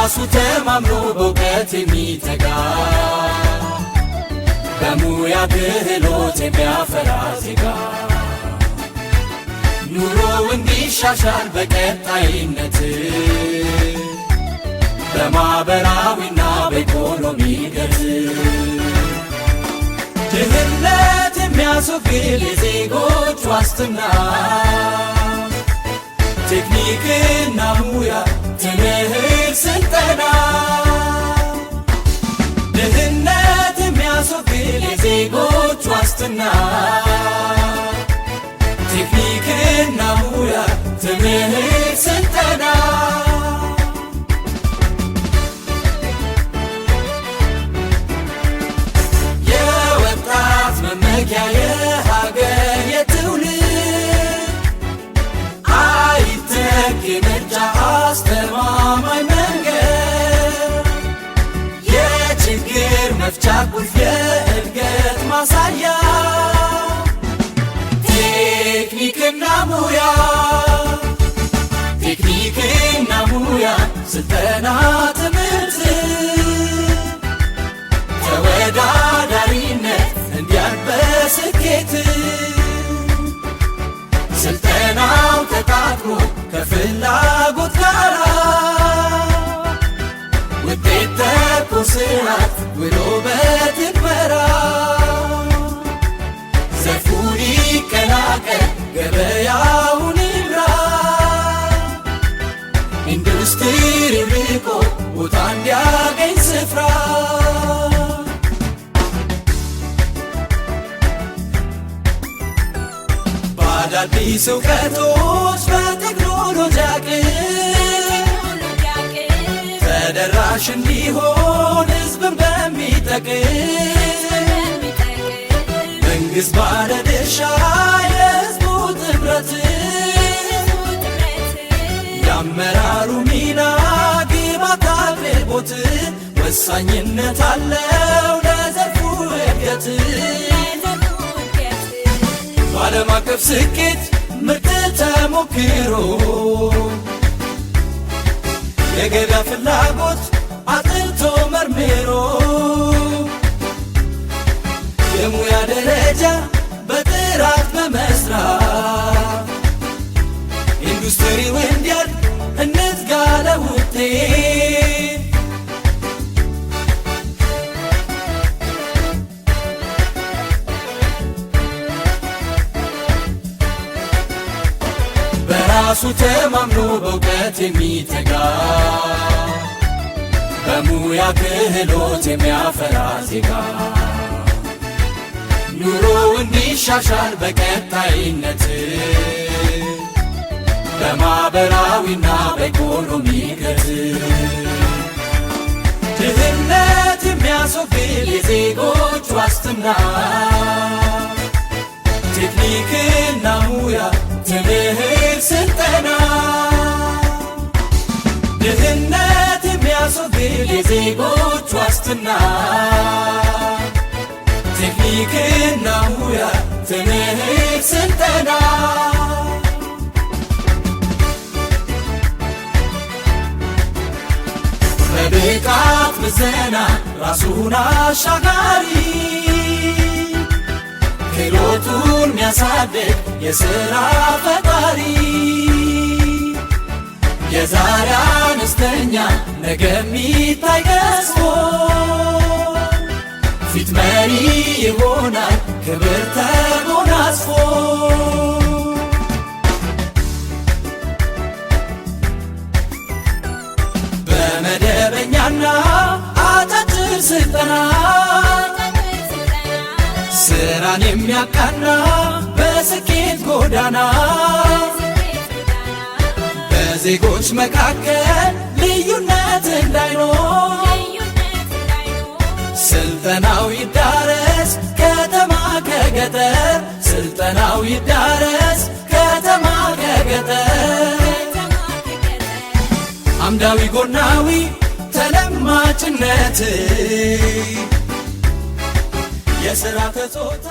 በራሱ ተማምኖ በእውቀት የሚተጋ፣ በሙያ ክህሎት የሚያፈራ ዜጋ፣ ኑሮው እንዲሻሻል በቀጣይነት፣ በማኅበራዊና በኢኮኖሚ እድገት፣ ድህነት የሚያስወግድ የዜጎች ዋስትና፣ ቴክኒክና ሙያ፣ ትምህርት፣ ስልጠና። ድህነት የሚያስወግድ የዜጎች ዋስትና፣ ቴክኒክና ሙያ፣ ትምህርት፣ ስልጠና። የወጣት መመኪያ፣ የሀገር የትውልድ አይተኬ ምርጫ፣ አስተማማኝ መንገድ፣ የችግር መፍቻ ቁልፍ፣ የእድገት ማሳያ፣ ቴክኒክና ሙያ፣ ቴክኒክና ሙያ፣ ስልጠና፣ ትምህርት፣ ተወዳዳሪነት እንዲያድግ በስኬት፣ ስልጠናው ተጣጥሞ ከፍላጎት ጋር፣ ውጤት ተኮር ስርዓት ውሎ በትግበራ፣ ዘርፉን ይቀላቀል፣ ገበያውን ይምራ፣ ኢንዱስትሪው ልቆ ቦታ እንዲያገኝ ስፍራ። በአዳዲስ እውቀቶች፣ በቴክኖሎጂ አቅም ተደራሽ እንዲሆን፣ ሕዝብን በሚጠቅም፣ መንግሥት ባለድርሻ፣ የሕዝቡ ጥምረት፣ የአመራሩ ሚና፣ ግብዓት አቅርቦት ወሳኝነት አለው ለዘርፉ እድገት። በዓለም አቀፍ ስኬት ምርጥ ተሞክሮ፣ የገበያ ፍላጎት አጥንቶ መርምሮ፣ የሙያ ደረጃ በጥራት በመስራት፣ ኢንዱስትሪው እንዲያድግ እንትጋ ለውጤት። በራሱ ተማምኖ በእውቀት የሚተጋ፣ በሙያ ክህሎት የሚያፈራ ዜጋ፣ ኑሮው እንዲሻሻል በቀጣይነት፣ በማኅበራዊና በኢኮኖሚ እድገት፣ ድህነት የሚያስወግድ የዜጎች ዋስትና፣ ቴክኒክና ሙያ፣ ትምህርት፣ ስልጠና። ድህነት የሚያስወግድ የዜጎች ዋስትና፣ ቴክኒክና ሙያ፣ ትምህርት፣ ስልጠና። በብቃት ምዘና ራሱን አሻጋሪ፣ ክህሎቱን ሚያሳድግ የሥራ ፈጣሪ፣ የዛሬ አነስተኛ ነገ የሚታይ ገዝፎ፣ ፊት መሪ ይሆናል ክብር ተጎናጽፎ። በመደበኛና አጫጭር ስልጠና ስራን የሚያቃና በስኬት ጎዳና፣ በዜጎች መካከል ልዩነት እንዳይኖር፣ ስልጠናው ይዳረስ ከተማ ከገጠር፣ ስልጠናው ይዳረስ ከተማ ከገጠር። አምዳዊ ጎናዊ ተለማጭነት የሥራ ተጾታ።